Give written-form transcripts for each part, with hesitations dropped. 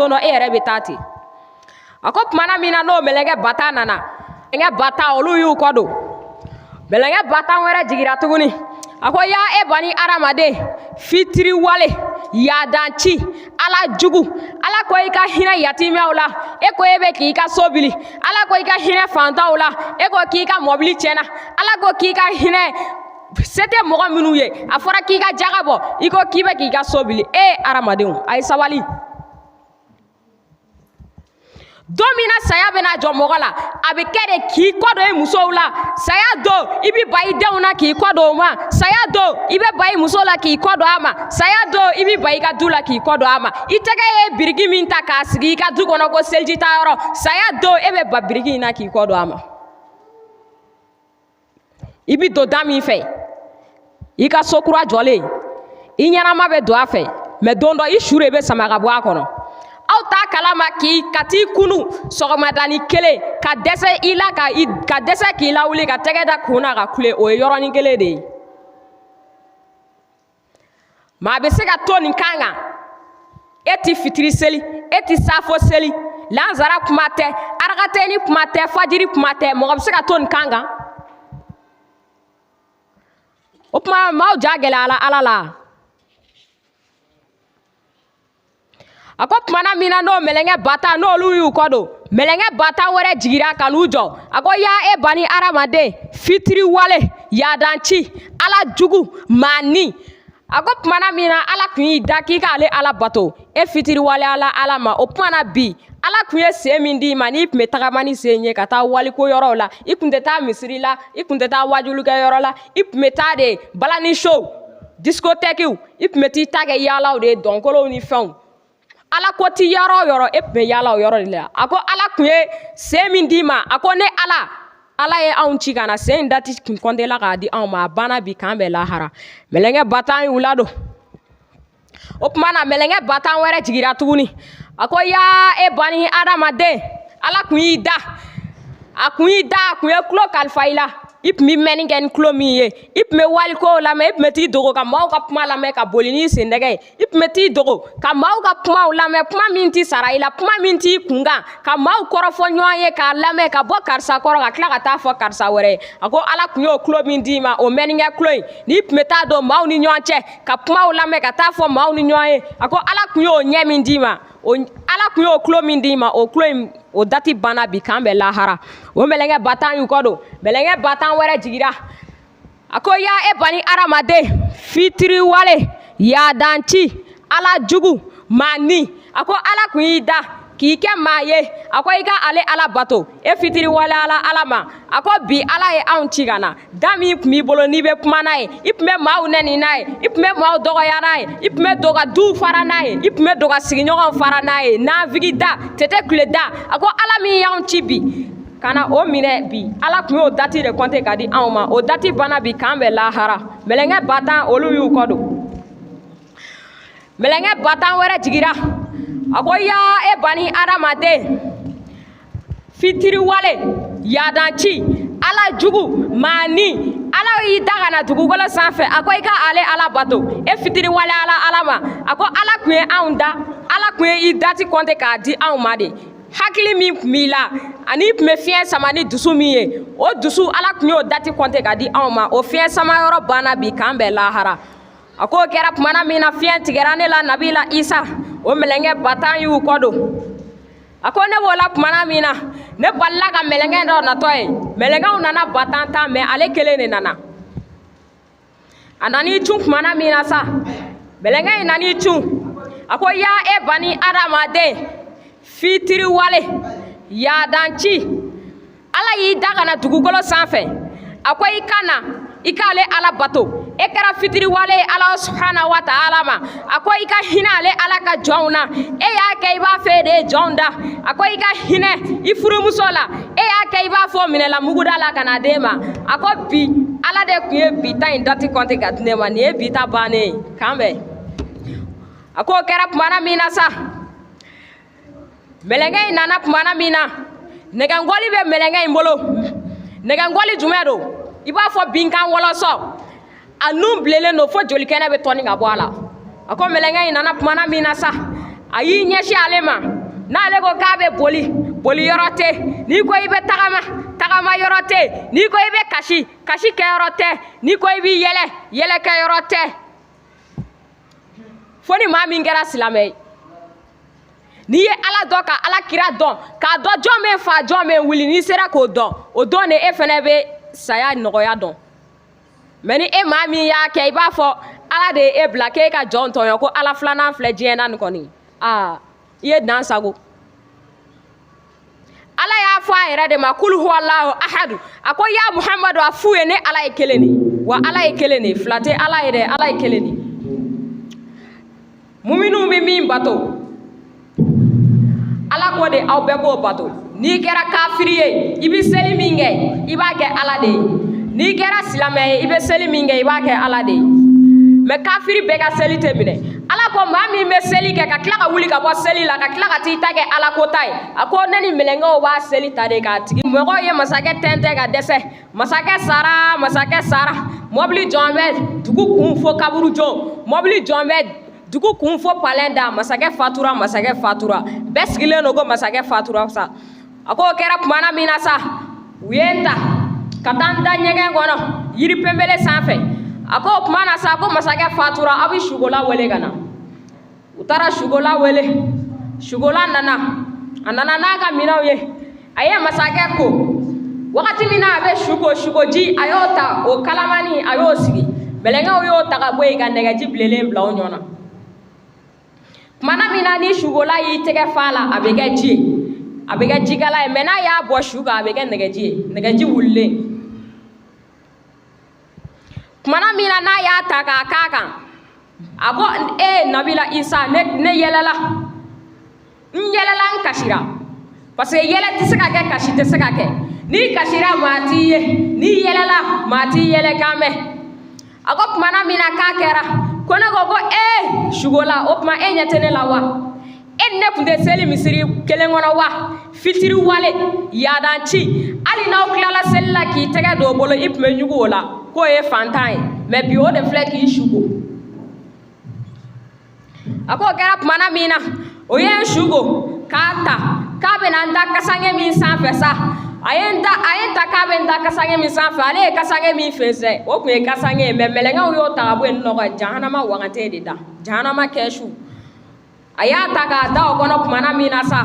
Don dɔ e yɛrɛ bɛ taa ten. A ko tumana min na n'o mɛlɛkɛ 10,000 nana, mɛlɛkɛ 10,000 olu y'u kɔ don. Mɛlɛkɛ 10,000 wɛrɛ jigira tuguni. A ko ya e bani adamaden, fitiriwale, yadanci, ala jugu, ala ko i ka hinɛ yatimɛw la, e ko e bɛ k'i ka so bili. Ala ko i ka hinɛ fantanw la, e ko k'i ka mɔbili tiɲɛna. Ala ko k'i ka hinɛ se tɛ mɔgɔ minnu ye, a fɔra k'i ka jaga bɔ, i ko k'i bɛ k'i ka so bili. E adamadenw, a ye sabali. Don min na saya bɛna jɔ mɔgɔ la, a bɛ kɛ de k'i kɔ don i musow la. Saya don, i bɛ ban i denw na k'i kɔ don o ma. Saya don, i bɛ ban i muso la k'i kɔ don a ma. Saya don, i bɛ ban i ka du la k'i kɔ don a ma. I tɛgɛ ye biriki min ta k'a sigi i ka du kɔnɔ ko seliji ta yɔrɔ, saya don, e bɛ ban biriki in na k'i kɔ don a ma. I bɛ don da min fɛ, i ka so kura jɔlen, i ɲɛnama bɛ don a fɛ, mɛ don dɔ i su de bɛ sama ka bɔ a kɔnɔ. Aw t'a kalama k'i ka t'i kunu sɔgɔmadani kelen ka dɛsɛ i la, ka dɛsɛ k'i lawuli ka tɛgɛ da kun na ka kule, o ye yɔrɔnin kelen de ye. Maa bɛ se ka to nin kan kan, e ti fitiri seli, e ti safo seli, lansara kuma tɛ, arakateni kuma tɛ, fajiri kuma tɛ, mɔgɔ bɛ se ka to nin kan kan? O tuma maaw ja gɛlɛyara ala la. A ko tumana min na n'o mɛlɛkɛ 10,000 n'olu y'u kɔ don, mɛlɛkɛ 10,000 wɛrɛ jigira ka n'u jɔ. A ko ya e bani adamaden, fitiriwale, yadanci, ala jugu, maani. A ko tumana min na ala tun y'i da k'i k'ale ala bato, e fitiriwale ala ala ma. O tuma na bi ala tun ye sen min d'i ma, n'i tun bɛ tagama ni sen ye ka taa waliko yɔrɔw la, i tun tɛ taa misiri la, i tun tɛ taa wajulikɛ yɔrɔ la, i tun bɛ taa de balani show, discothèque, i tun bɛ t'i ta kɛ yaalaw de ye, dɔnkolow ni fɛnw. Ala ko ti yɔrɔ o yɔrɔ, e tun bɛ yaala o yɔrɔ de la. A ko ala tun ye sen min d'i ma, a ko ne ala, ala ye anw ci ka na, sen in dati kun kɔnte la k'a di anw ma, a banna bi, k'an bɛn lahara. Mɛlɛkɛ 10,000 y'u ladon. O tuma na mɛlɛkɛ 10,000 wɛrɛ jigira tuguni. A ko ya e bani adamaden, ala kun y'i da, a kun y'i da, a kun ye tulo kalifa i la, i tun bɛ mɛnni kɛ ni tulo min ye, i tun bɛ walikow lamɛn, i tun bɛ t'i dogo ka maaw ka kuma lamɛn ka boli n'i sendɛgɛ ye, i tun bɛ t'i dogo ka maaw ka kumaw lamɛn, kuma min t'i sara i la, kuma min t'i kunkan, ka maaw kɔrɔfɔ ɲɔgɔn ye k'a lamɛn ka bɔ karisa kɔrɔ ka tila ka taa fɔ karisa wɛrɛ ye. A ko ala tun y'o tulo min d'i ma, o mɛnnikɛ tulo in, n'i tun bɛ taa don maaw ni ɲɔgɔn cɛ ka kumaw lamɛn ka taa fɔ maaw ni ɲɔgɔn ye, a ko ala tun y'o ɲɛ min d'i ma, o ala tun y'o tulo min d'i ma, o tulo in, o dati banna bi, k'an bɛn lahara. O mɛlɛkɛ 10,000 y'u kɔ don. Mɛlɛkɛ 10,000 wɛrɛ jigira. A ko ya e bani adamaden, fitiriwale, yadanci, ala jugu, maani. A ko ala kun y'i da k'i kɛ maa ye, a ko i ka ale ala bato, e fitiriwale ala ala ma. A ko bi ala ye anw ci ka na, da min tun b'i bolo n'i bɛ kuma n'a ye, i tun bɛ maaw nɛni n'a ye, i tun bɛ maaw dɔgɔya n'a ye, i tun bɛ don ka duw fara n'a ye, i tun bɛ don ka sigiɲɔgɔnw fara n'a ye, nafigi da, tete kule da. A ko ala min y'anw ci bi ka na o minɛ bi, ala tun y'o dati de kɔnte ka di anw ma, o dati banna bi, k'an bɛn lahara. Mɛlɛkɛ 10,000 olu y'u kɔ don. Mɛlɛkɛ 10,000 wɛrɛ jigira. A ko ya e bani adamaden, fitiriwale, yadanci, ala jugu, maani, ala y'i da ka na dugukolo sanfɛ, a ko i ka ale ala bato, e fitiriwale ala ala ma. A ko ala tun ye anw da, ala tun ye i dati kɔnte k'a di anw ma de. Hakili min tun b'i la ani i tun bɛ fiɲɛ sama ni dusu min ye, o dusu ala tun y'o dati kɔnte k'a di anw ma, o fiɲɛ sama yɔrɔ banna bi, k'an bɛn lahara. A k'o kɛra tumana min na fiɲɛ tigɛra ne la nabi la Isa, o mɛlɛkɛ 10,000 y'u kɔ don. A ko ne b'o la tumana min na, ne balila ka mɛlɛkɛ dɔ natɔ ye. Mɛlɛkɛw nana 10,000 ta, mɛ ale kelen de nana. A nan'i cun tumana min na sa, mɛlɛkɛ in nan'i cun. A ko ya e bani adamaden, fitiriwale, yadanci, ala y'i da ka na dugukolo sanfɛ, a ko i ka na i k'ale ala bato, e kɛra fitiriwale ye ala subhana wa ta'ala ma. A ko i ka hinɛ ale ala ka jɔnw na, e y'a kɛ i b'a fɛ e de ye jɔnw da. A ko i ka hinɛ i furumuso la, e y'a kɛ i b'a fɔ minɛla muguda la ka na d'e ma. A ko bi ala de tun ye bi ta in dati kɔnte ka di ne ma, nin ye bi ta bannen ye, k'an bɛn. A k'o kɛra tumana min na sa, mɛlɛkɛ in nana tumana min na, nɛgɛngɔli bɛ mɛlɛkɛ in bolo. Nɛgɛngɔli jumɛn don? I b'a fɔ binkan wɔlɔsɔ, a nun bilennen don fo jolikɛnɛ bɛ tɔni ka bɔ a la. A ko mɛlɛkɛ in nana tumana min na sa, A y'i ɲɛsin ale ma, n'ale ko k'a bɛ boli, boli yɔrɔ tɛ. N'i ko i bɛ tagama, tagama yɔrɔ tɛ. N'i ko i bɛ kasi, kasi kɛyɔrɔ tɛ. N'i ko i bɛ yɛlɛ, yɛlɛ kɛyɔrɔ tɛ. Fo ni maa min kɛra silamɛ ye, n'i ye Ala dɔn, ka Ala kira dɔn, k'a dɔn jɔn bɛ fa, jɔn bɛ wuli, n'i sera k'o dɔn, o dɔn de e fana bɛ saya nɔgɔya dɔn. Mɛ ni e maa min y'a kɛ i b'a fɔ Ala de ye e bila k'e ka jɔn tɔɲɔ, ko Ala filanan filɛ diɲɛ na nin kɔni, aa, i ye dan sago. Ala y'a fɔ a yɛrɛ de ma, kul huwa Allahu ahadu. A ko ya Muhamadu, a f'u ye ne Ala ye kelen de, wa Ala ye kelen de, fila tɛ Ala ye dɛ, Ala ye kelen de. Muminuw bɛ min bato, Ala ko de aw bɛɛ k'o bato. N'i kɛra kafiri ye, i bɛ seli min kɛ, i b'a kɛ Ala de ye. N'i kɛra silamɛ ye, i bɛ seli min kɛ, i b'a kɛ Ala de ye. Mɛ kafiri bɛɛ ka seli tɛ minɛ. Ala ko maa min bɛ seli kɛ ka tila ka wuli ka bɔ seli la, ka tila ka t'i ta kɛ Ala ko ta ye, a ko ne ni mɛlɛkɛw b'a seli ta de k'a tigi. Mɔgɔw ye masakɛ tɛntɛn ka dɛsɛ, masakɛ sara, masakɛ sara. Mɔbili jɔn bɛ dugu kun fo kaburu jɔ, mɔbili jɔn bɛ dugu kun fo palɛn da, masakɛ fatura, masakɛ fatura. Bɛɛ sigilen don ko masakɛ fatura sa. A ko o kɛra kumana min na sa, u ye n ta ka taa n da ɲɛgɛn kɔnɔ yiri pembele sanfɛ. A ko o kuma na sa, ko masakɛ fatura, aw bɛ sukola wele ka na. U taara sukola wele, sukola nana, a nana n'a ka minɛnw ye. A ye masakɛ ko wagati min na a bɛ su ko, sukoji a y'o ta, o kalamani a y'o sigi, mɛlɛkɛw y'o ta ka bɔ yen ka nɛgɛji bilennen bila o ɲɔ na. Kumana min na ni sukola y'i tɛgɛ fa la, a bɛ kɛ ji ye, a bɛ kɛ jikala ye. Mɛ n'a y'a bɔ su kan, a bɛ kɛ nɛgɛji ye, nɛgɛji wulilen. Kumana min na n'a y'a ta k'a k'a kan, a ko e Nabila Isa, ne yɛlɛla, n yɛlɛla, n kasira, parce que yɛlɛ tɛ se ka kɛ, kasi tɛ se ka kɛ. N'i kasira, maa t'i ye, n'i yɛlɛla, maa t'i yɛlɛ kan mɛn. A ko kumana min na k'a kɛra, ko ne ko ko ee sukola, o tuma e ɲɛ tɛ ne la wa? E ni ne tun tɛ seli misiri kelen kɔnɔ wa? Fitiri wale yadanci, hali n'aw tilala seli la k'i tɛgɛ don o bolo, i tun bɛ ɲugu o la k'o ye fantan ye, mɛ bi o de filɛ k'i suko. A ko o kɛra kumana min na, o ye n suko k'a ta k'a bɛna n da kasange min sanfɛ sa, a ye n da, a ye n ta k'a bɛ n da kasange min sanfɛ, ale ye kasange min fɛnsɛn, o tun ye kasange ye, mɛ mɛlɛkɛw y'o ta ka bɔ yen nɔ ka jahanama wagante de da, jahanama kɛsu. A y'a ta k'a da o kɔnɔ kumana min na sa,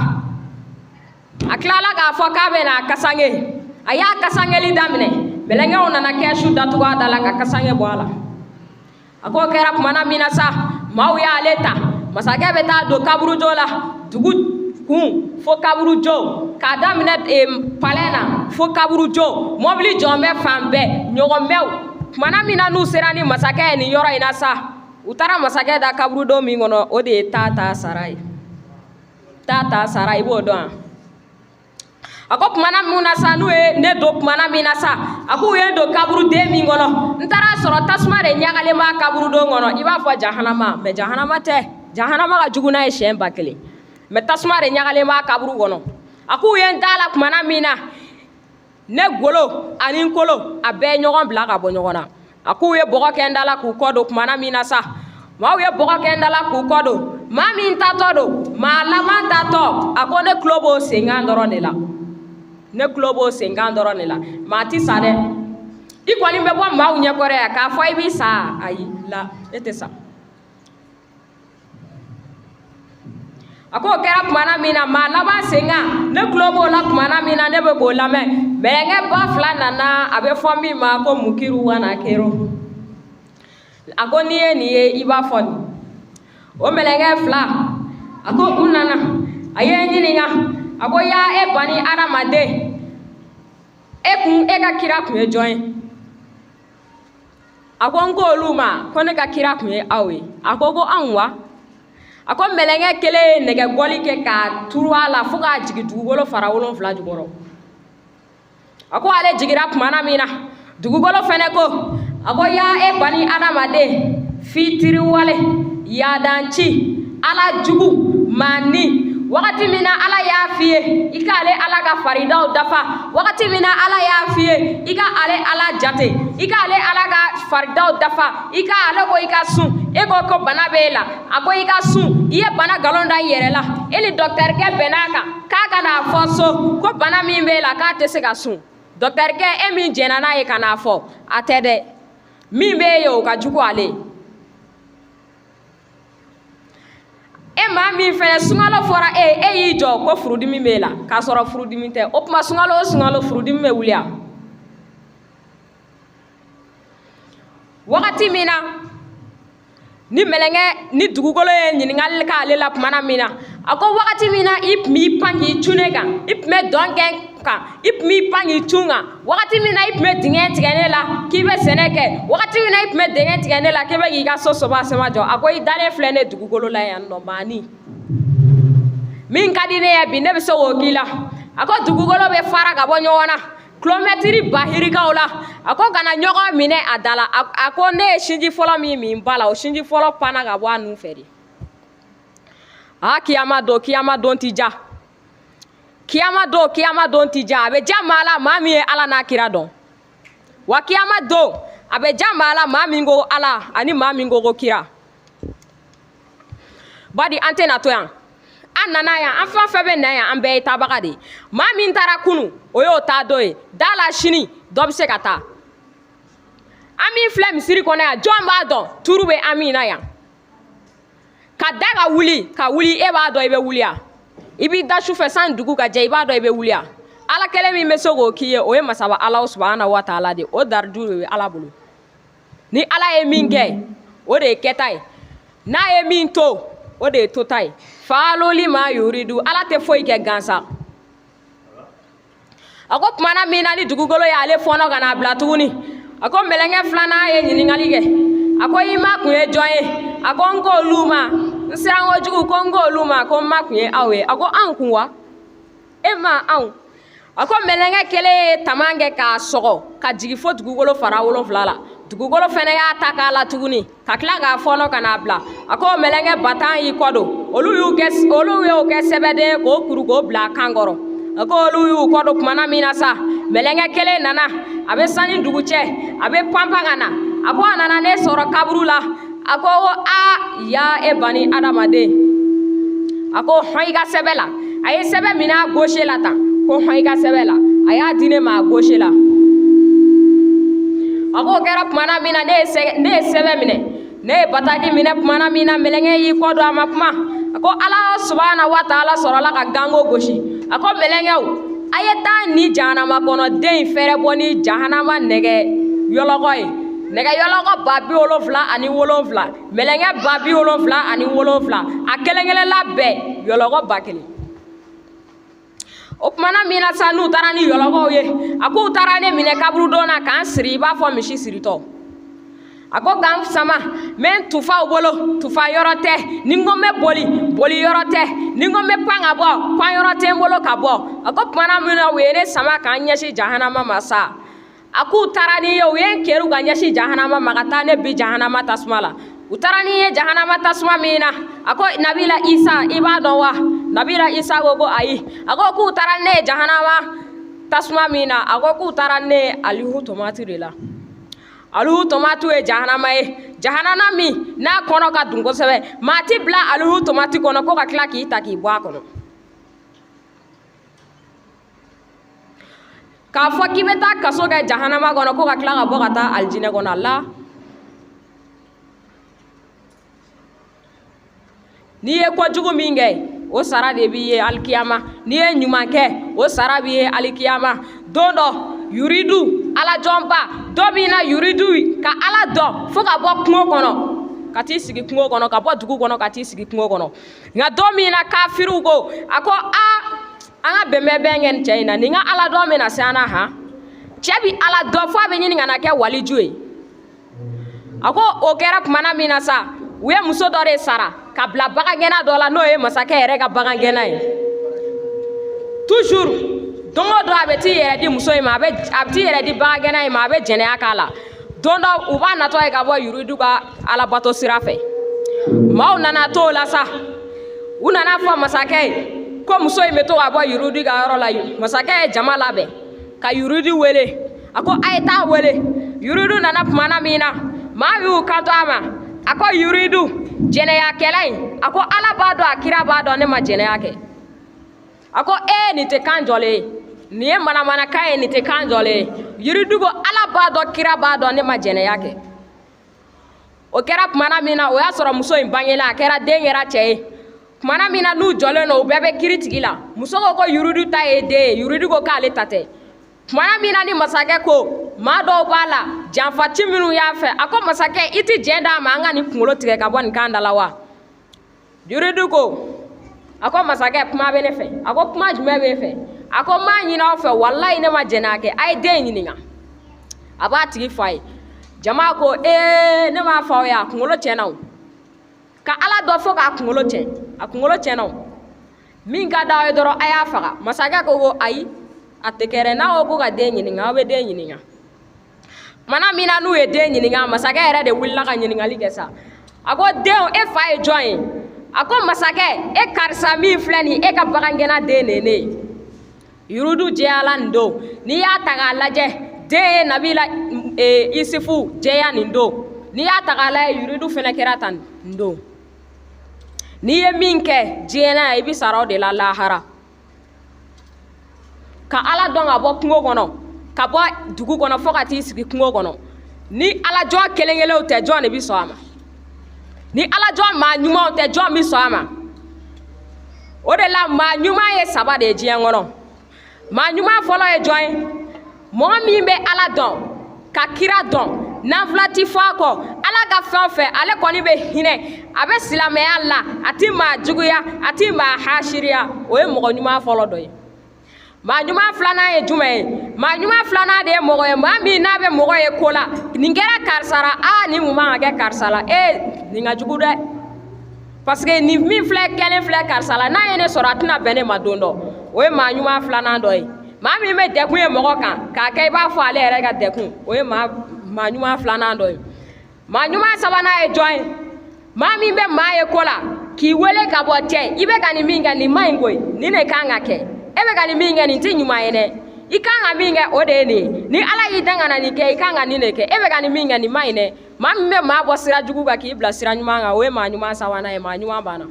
a tilala k'a fɔ k'a bɛ n'a kasange, a y'a kasangeli daminɛ, mɛlɛkɛw nana kɛsu datugu a da la ka kasange bɔ a la. A k'o kɛra kumana min na sa, maaw y'ale ta, masakɛ bɛ taa don kaburujo la, dugu kun fo kaburujo, k'a daminɛ palɛn na fo kaburujo, mɔbili jɔn bɛ fan bɛɛ, ɲɔgɔnmɛw. Kumana min na n'u sera ni masakɛ ye nin yɔrɔ in na sa, u taara masakɛ da kaburudo min kɔnɔ, o de ye taa ta sara ye, taa ta sara, i b'o dɔn wa? A ko kumana min na sa, n'u ye ne don kumana min na sa, a k'u ye n don kaburuden min kɔnɔ, n taara sɔrɔ tasuma de ɲagalen b'a kaburudon kɔnɔ, i b'a fɔ jahanama, mɛ jahanama tɛ, jahanama ka jugu n'a ye siɲɛ 1000, mɛ tasuma de ɲagalen b'a kaburu kɔnɔ. A k'u ye n da la kumana min na, ne golo ani n kolo a bɛɛ ye ɲɔgɔn bila ka bɔ ɲɔgɔn na. A k'u ye bɔgɔ kɛ n da la k'u kɔ don kumana min na sa, maaw ye bɔgɔ kɛ n da la k'u kɔ don, maa min tatɔ don, maa laban tatɔ, a ko ne tulo b'o senkan dɔrɔn de la, ne tulo b'o senkan dɔrɔn de la. Maa ti sa dɛ, i kɔni bɛ bɔ maaw ɲɛkɔrɔ yan k'a fɔ i b'i sa, ayi la, e tɛ sa. A ko o kɛra kumana min na, maa laban senkan ne tulo b'o la kumana min na, ne bɛ k'o lamɛn, mɛlɛkɛ 2000 nana, a bɛ fɔ min ma ko mukiru wana kero. A ko n'i ye nin ye, i b'a fɔ nin. O mɛlɛkɛ 2, a ko u nana, a ye n ɲininka, a ko yaa e bani adamaden, e kun, e ka kira kun ye jɔn ye? A ko n ko olu ma ko ne ka kira kun ye aw ye. A ko ko anw wa? A ko mɛlɛkɛ kelen ye nɛgɛgɔli kɛ k'a turu a la fo k'a jigin dugukolo fara 7 jukɔrɔ. A ko ale jigira kumana min na, dugukolo fɛnɛ ko, a ko yaa e bani adamaden, fitiriwale yadanci, ala jugu maa ni wagati min na Ala y'a f'i ye i ka k'ale Ala ka faridaw dafa. Wagati min na Ala y'a f'i ye i ka ale Ala jate, i k'ale Ala ka faridaw dafa, i ka ale ko i ka sun, e ko ko bana b'e la, a ko i ka sun, i ye bana nkalon da i yɛrɛ la. E ni dɔkitɛrikɛ bɛnn'a kan k'a ka n'a fɔ so ko bana min b'e la k'a tɛ se ka sun. Dɔkitɛrikɛ, e min jɛnna n'a ye ka n'a fɔ, a tɛ dɛ, min b'e ye o ka jugu ale ye. E maa min fɛnɛ sunkalo fɔra e ye, e y'i jɔ ko furudimi b'e la k'a sɔrɔ furudimi tɛ, o tuma sunkalo o sunkalo furudimi bɛ wuli a? Wagati min na ni mɛlɛnkɛ ni dugukolo ye ɲininkali k'ale la tumana min na, a ko wagati min na i tun b'i pan k'i cun ne kan, i tun bɛ dɔn kɛ n kan, i tun b'i pan k'i cun kan, wagati min na i tun bɛ dingɛ tigɛ ne la k'i bɛ sɛnɛ kɛ, wagati min na i tun bɛ dingɛ tigɛ ne la k'i bɛ k'i ka so soba sema jɔ, a ko i dalen filɛ ne dugukolo la yan nɔ, maani min ka di ne ye bi ne bɛ se k'o k'i la. A ko dugukolo bɛ fara ka bɔ ɲɔgɔn na kilomɛtiri bahirikaw la, a ko ka na ɲɔgɔn minɛ a da la. A ko ne ye sinji fɔlɔ min min ba la, o sinji fɔlɔ panna ka bɔ a nun fɛ de. A kiyama don, kiyama don ti ja, kiyama don, kiyama don ti ja. A bɛ ja maa la, maa min ye Ala n'a kira dɔn. Wa kiyama don a bɛ ja maa la, maa min ko Ala ani maa min ko ko kira. Badi an tɛna to yan, an nana yan, an fɛn fɛn bɛ na yan, an bɛɛ ye taabaga de ye. Maa min taara kunu, o y'o taa don ye da la, sini dɔ bɛ se ka taa. An min filɛ misiri kɔnɔ yan, jɔn b'a dɔn turu bɛ an min na yan ka da ka wuli ka wuli? E b'a dɔn i bɛ wuli yan, i b'i da sufɛ san dugu ka jɛ, i b'a dɔn i bɛ wuli yan. Ala kelen min bɛ se k'o k'i ye, o ye masaba Ala subahana wa taala de ye. O dariju de bɛ Ala bolo. Ni Ala ye min kɛ, o de ye kɛta ye, n'a ye min to, o de ye tota ye. Faaluli ma yuridu, Ala tɛ foyi kɛ gansan. A ko tumana min na ni dugukolo y'ale fɔɔnɔ ka n'a bila tuguni, a ko mɛlɛnkɛ filanan ye ɲininkali kɛ, a ko i ma kun ye jɔn ye? A ko n k'olu ma, n siran kojugu, ko n k'olu ma ko n ma kun ye aw ye. A ko anw kun wa? E ma anw? A ko mɛlɛnkɛ kelen ye taman kɛ k'a sɔgɔ ka jigin fo dugukolo fara 7 la. Dugukolo fɛnɛ y'a ta k'a la tuguni ka tila k'a fɔɔnɔ ka n'a bila. A ko mɛlɛnkɛ 10,000 y'i kɔ don, olu y'o kɛ sɛbɛden k'o kuru k'o bila a kan kɔrɔ. A ko olu y'u kɔ don tumana min na sa, mɛlɛnkɛ kelen nana, a bɛ sanni dugu cɛ, a bɛ panpan ka na. A ko a nana ne sɔrɔ kaburu la. A ko a ya e bani adamaden, a ko hɔn i ka sɛbɛn la. A ye sɛbɛn minɛ a gauche la tan, ko hɔn i ka sɛbɛn la. A y'a di ne ma a gauche la. A ko o kɛra tumana min na ne ye sɛbɛn minɛ, ne ye bataki minɛ tumana min na, mɛlɛnkɛ y'i kɔ don, a ma kuma. A ko Ala subahana wa taala sɔrɔla ka gango gosi. A ko mɛlɛnkɛw, a ye taa ni jahanama kɔnɔ den in fɛrɛ bɔ ni jahanama nɛgɛ yɔlɔkɔ ye, nɛgɛ yɔlɔkɔ 70000, mɛlɛnkɛ 70000, a kelen kelen la bɛɛ yɔlɔkɔ 1000. O tumana min na sa, n'u taara ni yɔlɔkɔw ye, a k'u taara ne minɛ kaburudon na k'an siri i b'a fɔ misi siritɔ. A ko k'an sama, n bɛ n tufa u bolo, tufa yɔrɔ tɛ. Ni n ko n bɛ boli, boli yɔrɔ tɛ. Ni n ko n bɛ pan ka bɔ, pan yɔrɔ tɛ n bolo ka bɔ. A ko tumana min na u ye ne sama k'an ɲɛsin jahanama ma sa, a k'u taara ni ye, u ye n kɛr'u ka ɲɛsin jahanama ma ka taa ne bi jahanama tasuma la. U taara ni ye jahanama tasuma min na, a ko Nabila Isa, i b'a dɔn wa? Nabila Isa ko ko ayi. A ko k'u taara ne ye jahanama tasuma min na, a ko k'u taara ne ye alihu tomati de la. Alihu tomati ye jahanama ye, jahanama min n'a kɔnɔ ka dun kosɛbɛ. Maa ti bila alihu tomati kɔnɔ ko ka tila k'i ta k'i bɔ a kɔnɔ. K'a fɔ k'i bɛ taa kaso kɛ jahanama kɔnɔ ko ka tila ka bɔ ka taa alijinɛ kɔnɔ la. N'i ye kojugu min kɛ, o sara de b'i ye alikiyama. N'i ye ɲuman kɛ, o sara b'i ye alikiyama. Don dɔ yuridu alajɔnba dɔ b'i na yuridu ka Ala dɔn fo ka bɔ kungo kɔnɔ ka t'i sigi kungo kɔnɔ, ka bɔ dugu kɔnɔ ka t'i sigi kungo kɔnɔ. Nka don min na kafiriw ko, a ko a an ka bɛnbɛn kɛ nin cɛ in na, nin ka Ala dɔn bɛna se an na han. Cɛ bi Ala dɔn fo a bɛ ɲini ka na kɛ waliju ye. A ko o kɛra tumana min na sa, u ye muso dɔ de sara ka bila bagangɛnna dɔ la, n'o ye masakɛ yɛrɛ ka bagangɛnna ye. Toujours don o don a bɛ t'i yɛrɛ di muso in ma, a bɛ t'i yɛrɛ di bagangɛnna in ma, a bɛ jɛnɛya k'a la. Don dɔ u b'a natɔ ye ka bɔ yuridu ka alabato sira fɛ, maaw nana t'o la sa, u nana fɔ masakɛ ye. Ko muso in bɛ to ka bɔ Yurudi ka yɔrɔ la. Masakɛ ye jama labɛn ka Yurudi wele. A ko a ye taa wele. Yurudu nana tumana min na, maa y'u kanto a ma, a ko Yurudu, jɛnɛyakɛla in, a ko Ala b'a dɔn, a kira b'a dɔn, ne ma jɛnɛya kɛ. A ko ee, nin tɛ kan jɔlen ye, nin ye manamanakan ye, nin tɛ kan jɔlen ye. Yurudu ko Ala b'a dɔn, kira b'a dɔn, ne ma jɛnɛya kɛ. O kɛra tumana min na, o y'a sɔrɔ muso in bangela, a kɛra den kɛra cɛ ye. Tumana min na n'u jɔlen don, u bɛɛ bɛ kiri tigi la. Muso ko ko Yurudu ta ye den ye, Yurudu ko k'ale ta tɛ. Tumana min na ni masakɛ ko maa dɔw b'a la janfaci minnu y'a fɛ, a ko masakɛ, i tɛ jɛn d'a ma an ka nin kunkolo tigɛ ka bɔ nin kan da la wa? Yurudu ko, a ko masakɛ, kuma bɛ ne fɛ. A ko kuma jumɛn b'e fɛ? A ko n b'a ɲini aw fɛ, walayi ne ma jɛnɛya kɛ, a ye den ɲininka, a b'a tigi fɔ a ye. Jama ko ee, ne m'a fɔ aw ye, a kunkolo tiɲɛna o. Ka Ala dɔn fo k'a kunkolo tiɲɛ, a kunkolo tiɲɛna o. Min ka d'aw ye dɔrɔn, a y'a faga. Masakɛ ko ko ayi, a tɛ kɛ dɛ, n'aw ko ko ka den ɲininka, aw bɛ den ɲininka. Tumana min na n'u ye den ɲininka, masakɛ yɛrɛ de wulila ka ɲininkali kɛ sa. A ko denw, e fa ye jɔn ye? A ko masakɛ, e karisa min filɛ nin, e ka bagangɛnna den de ye ne ye. Yurudu jɛyala nin don. N'i y'a ta k'a lajɛ, den ye Nabila Isufu jɛya nin don. N'i y'a ta k'a lajɛ, Yurudu fɛnɛ kɛra tan nin don. N'i ye min kɛ diɲɛ na yan, i bɛ sara o de la lahara. Ka Ala dɔn ka bɔ kungo kɔnɔ, ka bɔ dugu kɔnɔ fo ka t'i sigi kungo kɔnɔ, ni ala jɔn kelen kelenw tɛ, jɔn de bɛ sɔn a ma? Ni ala jɔn maa ɲumanw tɛ, jɔn bɛ sɔn a ma? O de la maa ɲuman ye saba de ye diɲɛ kɔnɔ. Maa ɲuman fɔlɔ ye jɔn ye? Mɔgɔ min bɛ Ala dɔn, ka kira dɔn, nanfila ti fɔ a kɔ, Ala ka fɛn o fɛn, ale kɔni bɛ hinɛ, a bɛ silamɛya la, a ti maa juguya, a ti maa hasiriya, o ye mɔgɔ ɲuman fɔlɔ dɔ ye. Maa ɲuman filanan ye jumɛn ye? Maa ɲuman filanan de ye mɔgɔ ye, maa min n'a bɛ mɔgɔ ye ko la, nin kɛra karisa la, aa nin mun man ka kɛ karisa la, ee nin ka jugu dɛ, parce que nin min filɛ kɛlen filɛ karisa la, n'a ye ne sɔrɔ a tɛna bɛn ne ma don dɔ. O ye maa ɲuman filanan dɔ ye. Maa min bɛ dɛkun ye mɔgɔ kan k'a kɛ i b'a fɔ ale yɛrɛ ka dɛkun, o ye maa ɲuman filanan dɔ ye. Maa ɲuman sabanan ye jɔn ye? Maa min bɛ maa ye ko la k'i wele ka bɔ, cɛ, i bɛ ka nin min kɛ, nin man ɲi koyi, nin de kan ka kɛ, e bɛ ka nin min kɛ, nin tɛ ɲuman ye dɛ, i kan ka min kɛ, o de ye nin ye, ni Ala y'i dan ka na nin kɛ, i kan ka nin de kɛ, e bɛ ka nin min kɛ, nin man ɲi dɛ. Maa min bɛ maa bɔ sira jugu kan k'i bila sira ɲuman kan, o ye maa ɲuman sabanan ye. Maa ɲuman banna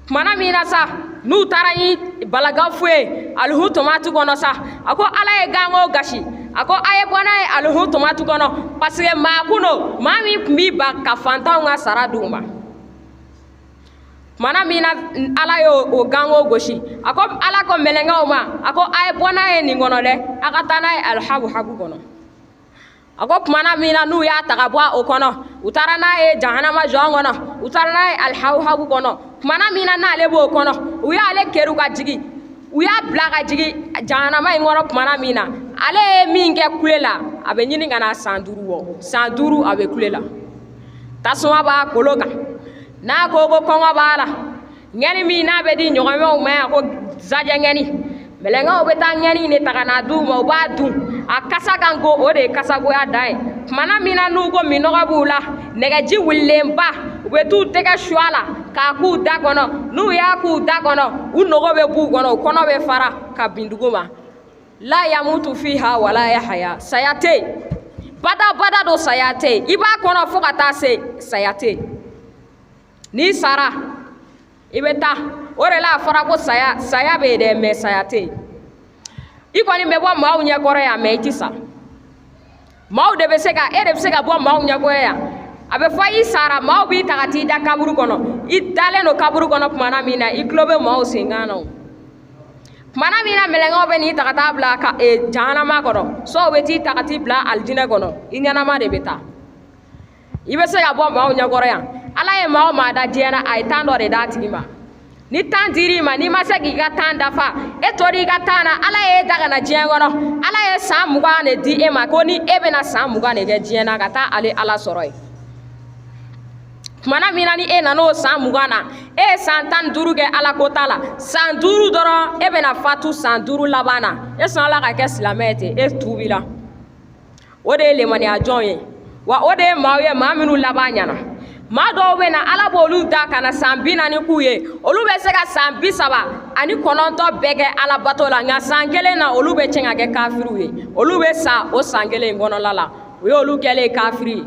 tumana min na sa, n'u taara ni balagafu ye alihu tomati kɔnɔ sa, a ko Ala ye gango gasi, a ko a ye bɔ n'a ye alihu tomati kɔnɔ, parce que maa kun don, maa min tun b'i ban ka fantanw ka sara d'u ma. Tumana min na Ala y'o gango gosi, a ko Ala ko mɛlɛnkɛw ma, a ko a ye bɔ n'a ye nin kɔnɔ dɛ, a ka taa n'a ye alihabuhabu kɔnɔ. A ko tumana min na n'u y'a ta ka bɔ o kɔnɔ, u taara n'a ye jahanama jɔn kɔnɔ, u taara n'a ye alihabuhabu kɔnɔ. Tumana min na n'ale b'o kɔnɔ, u y'ale keru ka jigin, u y'a bila ka jigin jahanama in kɔnɔ. Tumana min na ale ye min kɛ kule la, a bɛ ɲini ka na san 5 bɔ, san 5 a bɛ kule la, tasuma b'a kolo kan, n'a ko ko kɔngɔ b'a la, ŋɛni min n'a bɛ di ɲɔgɔmɛw ma yan ko zajɛ ŋɛni, mɛlɛnkɛw bɛ taa ŋɛni de ta ka n'a d'u ma, u b'a dun, a kasa kan ko o de ye kasagoya dan ye. Tumana min na n'u ko minnɔgɔ b'u la, nɛgɛji wulilenba, u bɛ t'u tɛgɛ su a la k'a k'u da kɔnɔ, n'u y'a k'u da kɔnɔ, u nogo bɛ b'u kɔnɔ, u kɔnɔ bɛ fara ka bin dugu ma. La yamutu fiha wala yahaya, saya tɛ yen, bada bada don, saya tɛ yen, i b'a kɔnɔ fo ka taa se saya tɛ yen. N'i sara i bɛ taa, o de la a fɔra ko saya, saya bɛ yen dɛ, mais saya tɛ yen. I kɔni bɛ bɔ maaw ɲɛkɔrɔ yan, mais i tɛ sa. Maaw de bɛ se ka, e de bɛ se ka bɔ maaw ɲɛkɔrɔ yan. A bɛ fɔ i sara, maaw b'i ta ka t'i da kaburu kɔnɔ. I dalen don kaburu kɔnɔ tumana min na, i tulo bɛ maaw senkan na o. Tumana min na mɛlɛkɛw bɛ n'i ta ka taa bila ka jahanama kɔnɔ, sɔw bɛ t'i ta ka t'i bila alijinɛ kɔnɔ, i ɲɛnama de bɛ taa. I bɛ se ka bɔ maaw ɲɛkɔrɔ yan. Ala ye maa o maa da diɲɛ na, a ye tan dɔ de d'a tigi ma. Ni tan dir'i ma, n'i ma se k'i ka tan dafa, e tor'i ka tan na, Ala y'e da ka na diɲɛ kɔnɔ, Ala ye san 20 de di e ma, ko ni e bɛna san 20 de kɛ diɲɛ na ka taa ale Ala sɔrɔ yen. Tumana min na ni e nan'o san 20 na, e ye san 15 kɛ Ala ko ta la, san 5 dɔrɔn e bɛna fatu san 5 laban na, e sɔnna ka kɛ silamɛ ye ten, e tuubira. O de ye lemaniya jɔn ye, wa o de ye maaw ye, maa minnu laban ɲɛna. Maa dɔw bɛ na, Ala b'olu da ka na san 40 k'u ye, olu bɛ se ka san 39 bɛɛ kɛ Ala bato la, nka san kelen na olu bɛ tiɲɛ ka kɛ kafiriw ye. Olu bɛ sa o san kelen in kɔnɔla la, o y'olu kɛlen ye kafiri ye.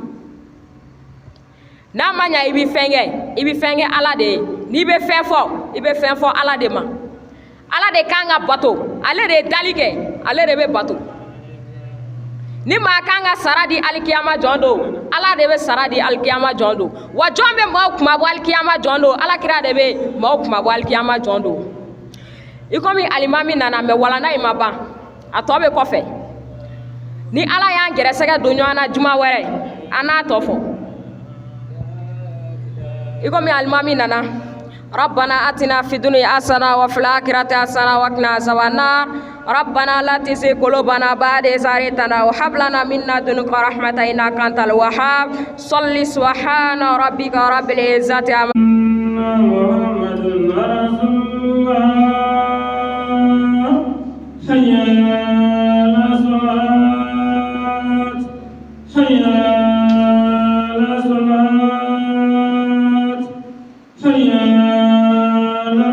N'a ma ɲa i bɛ fɛn kɛ, i bɛ fɛn kɛ Ala de ye. N'i bɛ fɛn fɔ, i bɛ fɛn fɔ Ala de ma. Ala de kan ka bato, ale de ye dali kɛ, ale de bɛ bato. Ni maa kan ka sara di alikiyama jɔn don, Ala de bɛ sara di alikiyama jɔn don. Wa jɔn bɛ maaw kunmabɔ alikiyama jɔn don? Ala kira de bɛ maaw kunmabɔ alikiyama jɔn don. I komi alimami nana, mɛ walanda in ma ban, a tɔ bɛ kɔfɛ. Ni Ala y'an gɛrɛsɛgɛ don ɲɔgɔn na juma wɛrɛ, an n'a tɔ fɔ. I komi alimami nana. ربنا آتنا في الدنيا حسنة وفي الآخرة حسنة وقنا عذاب النار. ربنا لا تزغ قلوبنا بعد إذ هديتنا وهب لنا من لدنك رحمة إنك أنت الوهاب. صل سبحان ربك رب العزة عما محمد رسول الله. حي على الصلاة، حي على الصلاة، حي على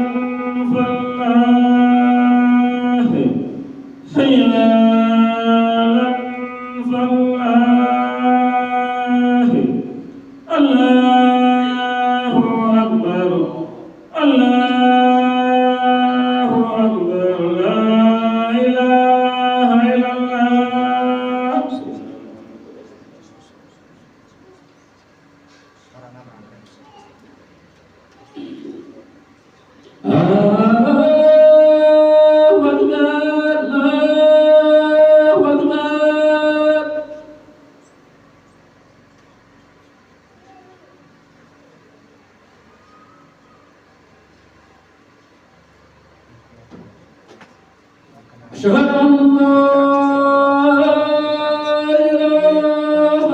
الفلاح، حي على الفلاح. الله أكبر، الله أكبر، لا إله إلا الله. الله أكبر، الله أكبر. أشهد أن لا إله إلا الله،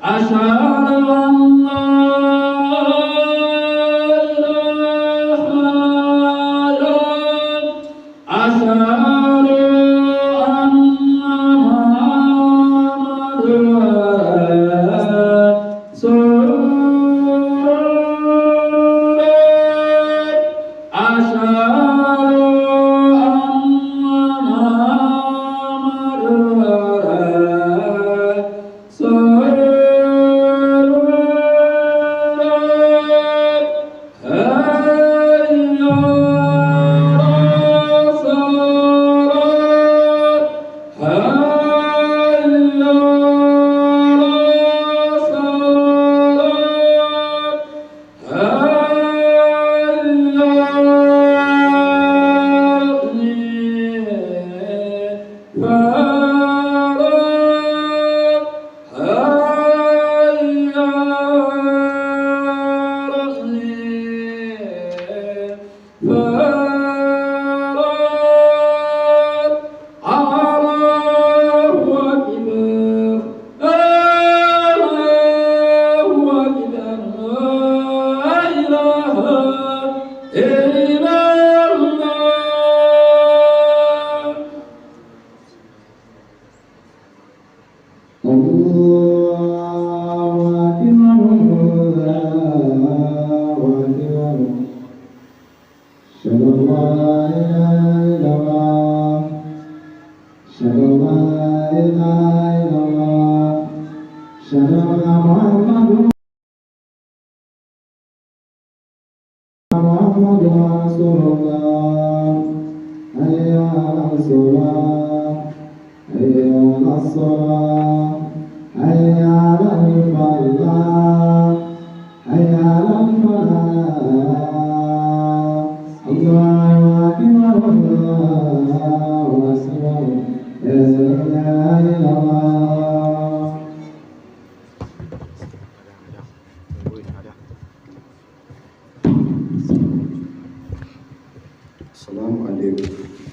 أشهد أن لا إله إلا الله، أشهد أن محمدا رسول الله، أشهد أن محمدا رسول الله. حي على الصلاة، حي على الصلاة، حي على الفلاح، حي على الفلاح. الله أكبر، الله أكبر، لا إله إلا الله. الله أكبر، الله أكبر. أشهد أن لا إله إلا الله، أشهد أن لا إله إلا الله، أشهد أن محمد رسول الله. حي على الصلاة، حي على الصلاة، حي على الفلاح، حي على الفلاح. الله أكبر، الله أكبر، لا إله إلا الله. Assalamu alaikum.